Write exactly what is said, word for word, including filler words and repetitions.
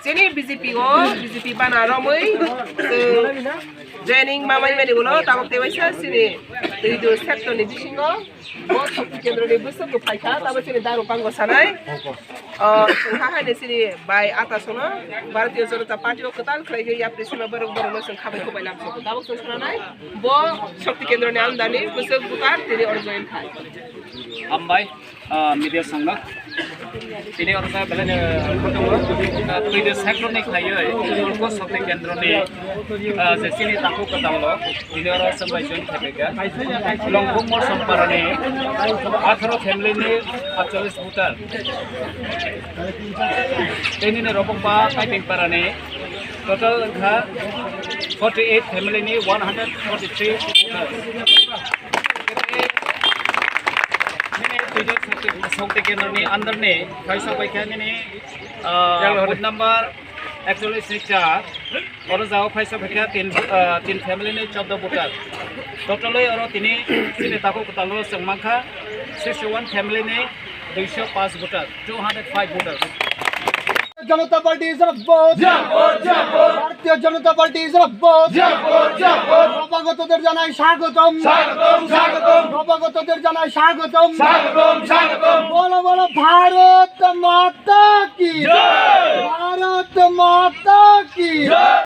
Chini B J P o, B J P bana romwi, chwng joining ma mai mani ulo, tabuk tei waisa chini Twidu sector ni bisingo, bo Shakti Kendra ni bwswk bo phaikha, tabuk chini Daru Pango sanai. O, chwng ha hai ni chini bai ata sono, Bharatiya Janata Party o kwtal khlaiwi yapri sima borok borok no chwng khabai khubai lamsoko. Tabuk chwng sanai, bo Shakti Kendra ni amdani bwswk butar tini oro join khai. Hambai. Ah, media sangno. Tini oro ta belai no khotong o, ah, Twidu sector ni khlaiwi, Ulko Shakti Kendra ni, ah, je chini takhuk kwtal o, tini oro chwng bai join khaiphaikha. Longkhummo Somparani atharo family ni atchollis voter. Tei nini Ropokpa Kaiping Parani total wngkha forty eight family ni one hundred forty three voters. Nini Twidu Shakti, Shakti Kendra ni under ni kaisa bai kha nini, ah, booth number ekchollis ni char. Oro jao kaisa bai kha tin, ah, tin family ni chordo voter. Totally oro tini chini takhuk kwtal o chwng mankha sixty one family ni duiso paanch voter, two hundred five voters. Janata Party zindabad. Zindabad, zindabad. Bharatiya Janata Party zindabad. Zindabad, zindabad. নবাগতদের জানাই স্বাগতম। স্বাগতম, স্বাগতম। নবাগতদের জানাই স্বাগতম। স্বাগতম, স্বাগতম। বলো, বলো, ভারত মাতা কি জয়। ভারত মাতা কি জয়।